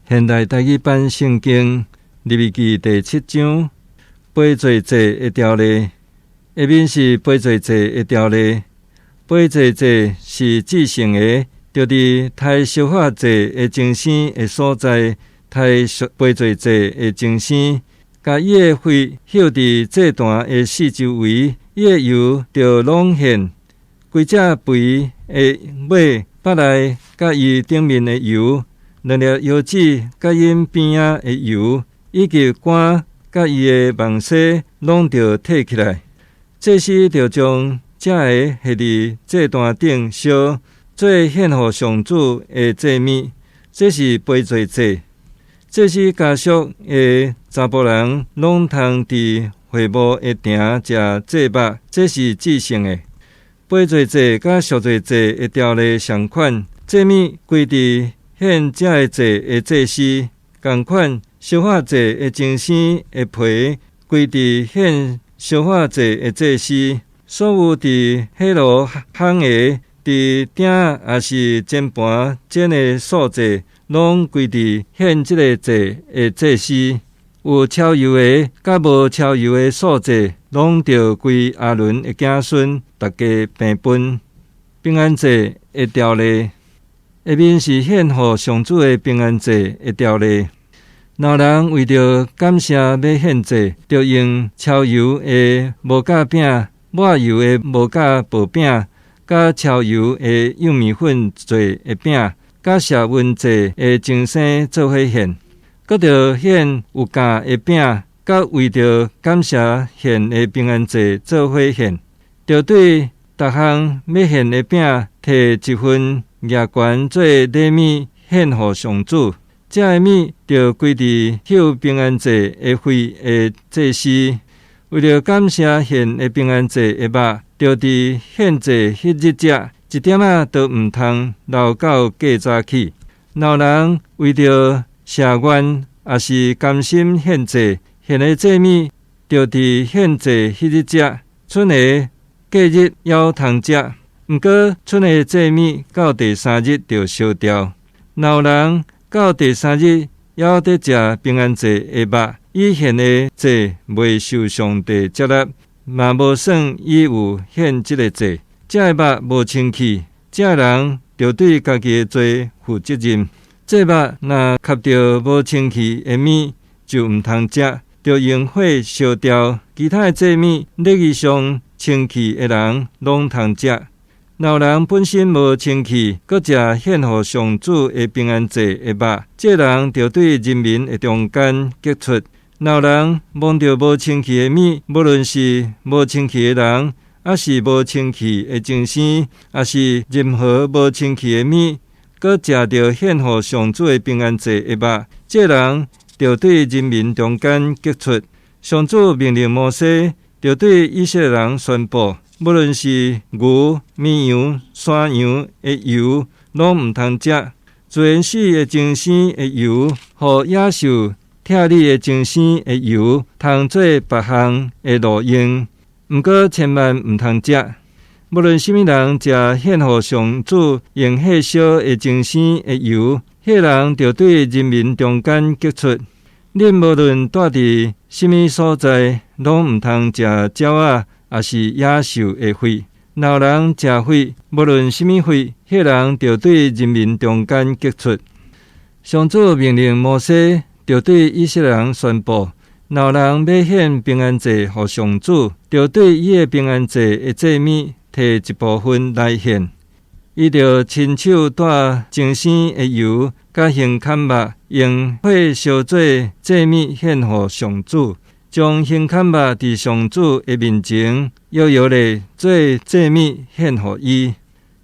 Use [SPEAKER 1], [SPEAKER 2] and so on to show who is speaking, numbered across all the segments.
[SPEAKER 1] 現代台語版聖經利未記第七章，賠罪祭的條例。下面是賠罪祭的條例。賠罪祭是至聖的，著佇刣燒化祭的精牲的所在，刣賠罪祭的精牲，共伊的血澆佇祭壇的四周圍，伊的油著攏獻，規隻肥的尾、腹內佮伊頂面的油，兩粒腰子佮𪜶邊仔的油，以及肝佮伊的網紗，攏著提起來。祭司著將這个獻佇祭壇頂燒，做獻予上主的祭物。這是賠罪祭。祭司家屬的查埔人攏通佇會幕的埕食祭肉，這是至聖的。賠罪祭佮贖罪祭的條例相款，祭物歸佇獻這个祭的祭司，仝款燒化祭的精牲的皮歸佇獻燒化祭的祭司。所有佇火爐烘的，佇鼎抑是煎盤煎的素祭，攏歸佇獻這个祭的祭司。有超油的佮無超油的素祭，攏著歸亞倫的子孫，逐家平分。平安祭的條例，下面是獻予上主的平安祭的條例。若有人為著感謝欲獻祭，著用超油的無酵餅、抹油的無酵薄餅、佮超油的幼麵粉做的餅、佮舍溫祭的精牲做伙獻，閣著獻有酵的餅，佮為著感謝獻的平安祭做伙獻，著對逐項欲獻的餅提一份額懸做禮物獻予上主。這个物著歸佇搝平安祭的血的祭司。為著感謝獻的平安祭的肉，著佇獻祭彼日食，一點仔都毋通留到過早起。若有人為著謝願，抑是甘心獻祭，獻的祭物，著佇獻祭彼日食，賰的隔日猶通食。毋過賰的祭物到第三日著燒掉。若有人到第三日猶佇食平安祭的肉，伊獻的祭袂受上帝接納，嘛無算伊有獻這个祭。這个肉無清氣，這个人著對家己的罪負責任。祭肉若合著無清氣的物，就毋通食，著用火燒掉。其他的祭物，禮儀上清氣的人攏通食。若有人本身無清氣，閣食獻予上主的平安祭的肉，這人著對人民的中間革出。若有人摸著無清氣的物，無論是無清氣的人，抑是無清氣的精牲，抑是任何無清氣的物，閣食著獻予上主的平安祭的肉，這人著對人民中間革出。上主命令摩西，著對以色列人宣布：無論是牛、綿羊、山羊的油，攏毋通食；自然死的精牲的油，予野獸拆理的精牲的油，通做別項的路用。毋過千萬毋通食。無論啥物人食獻予上主用火燒的精牲的油，彼人著對人民中間革出。恁無論蹛佇啥物所在，攏毋通食鳥仔，抑是野獸的血。若有人食血，無論啥物血，彼人著對人民中間革出。上主命令摩西，著對以色列人宣布：若有人欲獻平安祭予上主，著對伊的平安祭的祭物提一部分來獻。伊著親手帶精牲的油，佮胸坎肉，用火燒做祭物獻予上主，將胸坎肉佇上主的面前搖搖咧做祭物獻予伊。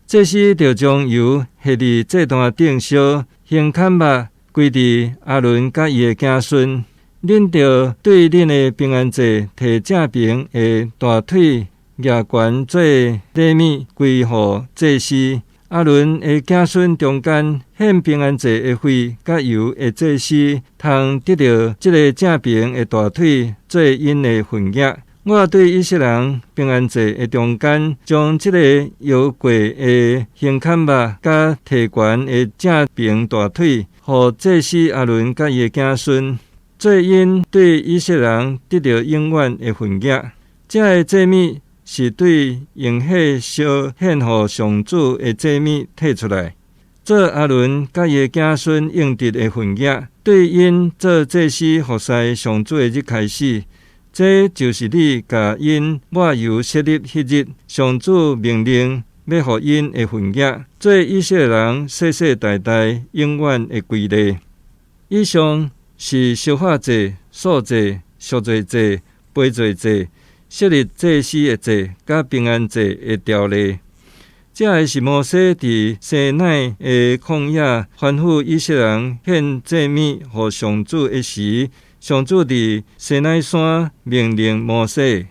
[SPEAKER 1] 祭司著將油獻佇祭壇頂燒，胸坎肉歸佇亞倫佮伊的子孫。恁著對恁的平安祭提正爿的大腿額懸做禮物歸予祭司。亞倫的子孫中間獻平安祭的血佮油的祭司，通得著這个正爿的大腿做𪜶的份額。我對以色列人平安祭的中間，將這個搖過的胸坎肉佮提懸的正爿大腿，予祭司亞倫佮伊的子孫，做𪜶對以色列人得著永遠的份額。這个祭物是對用火燒獻予上主的祭物提出來，做亞倫佮伊的子孫應得的份額，對𪜶做祭司服侍上主的日開始。這就是你共𪜶抹油設立彼日，上主命令欲予𪜶的份額，做以色列人世世代代永遠的規例。以上是燒化祭、素祭、贖罪祭、賠罪祭、設立祭司的祭、佮平安祭的條例。這个是摩西佇西奈的曠野吩咐以色列人獻祭物予上主的時，上主佇西奈山命令摩西。